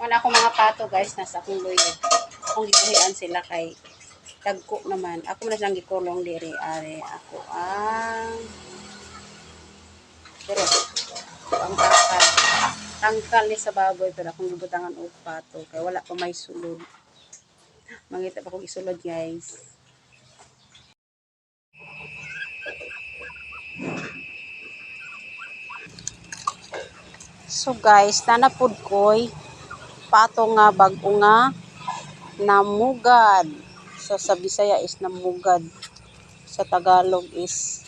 Wala akong mga pato, guys, nasa akong luyo. Akong gibuhian sila kay dagko naman. Ako na silang gikulong diri are ako ang pero ang tangkal. Tangkal ni sa baboy pero akong gibutangan og pato kay wala pa may sulod. Mangita pa kong isulod, guys. So guys, nanapud ko'y pato nga bag-o nga namugad. So sa Bisaya is namugad. Sa Tagalog is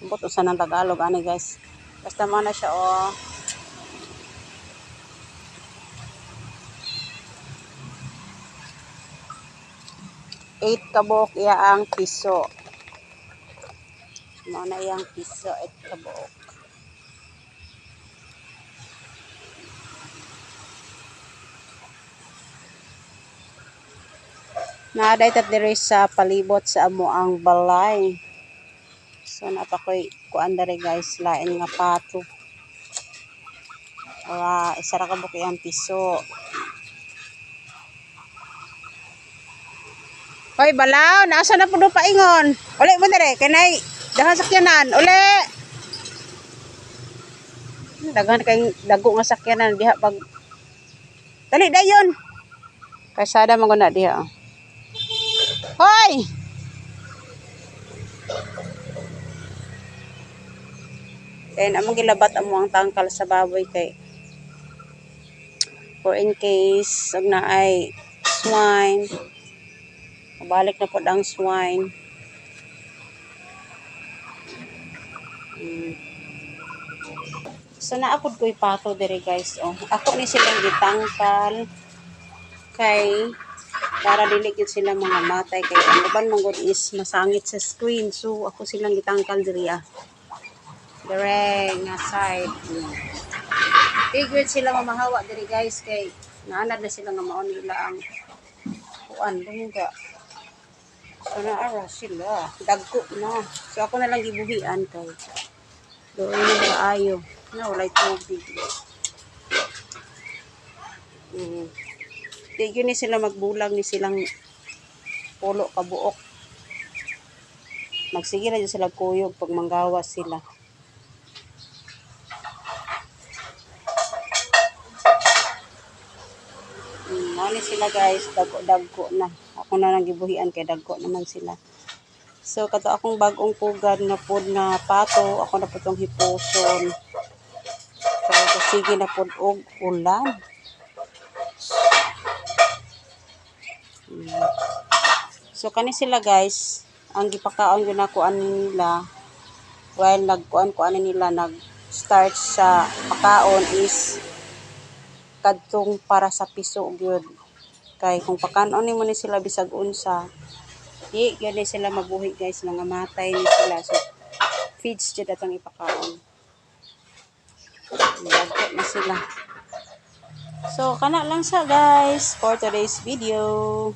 ambot unsa nang Tagalog ani, guys. Basta mo na siya, oh. 8 kabuok iya ang piso. Mao na iyang piso, 8 kabuok. Naaday tat diri sa palibot sa amo ang balay. So napakoy kuan diri, guys, lain nga pato. Ora, isa ra ka buok iyang piso. Hoy, balaw, nasa na puno paingon? Uli mo dire, kanay daghan sakyanan, uli. Daghan kay dago nga sakyanan diha pag dali dayon. Kasada man guna diha. Oh. Hoy! Then among gilabat amo ang tangkal sa baboy kay for in case og naay swine. Balik na pod ang swine. So naapod ko'y pato diri, guys, oh. Ako ni silang gitangkal kay para dili gyud sila mga matay kay ang uban man gud is masangit sa screen. So ako silang gitangkal diri, ah. Dire nga side. Di sila mamahawa diri, guys, kay naanad na sila nga mao nila ang kuan lungga. So naara sila, dagko na. So ako na lang gibuhian kay doon na kaayo na walay tubig. Di gyud ni sila magbulag ni silang pulo ka buok. Magsige ra jud sila kuyog pag manggawas sila. Mao ni sila, guys, dagko-dagko na. Ako na lang gibuhian kay dagko naman sila. So kato akong bag-ong pugad nga pod nga pato, ako na po tong hipuson. So sige na pod og ulan. So kani sila, guys, ang gipakaon gyud nako ani nila while nagkuan ko ani nila nag-start sa pakaon is kadtong para sa piso gyud. Kay kung pakanon nimo ni sila bisag unsa, di gyud ni sila mabuhi, guys, mga matay ni sila. So feeds jud atong ipakaon. Dagko na sila. So kana lang sa, guys, for today's video.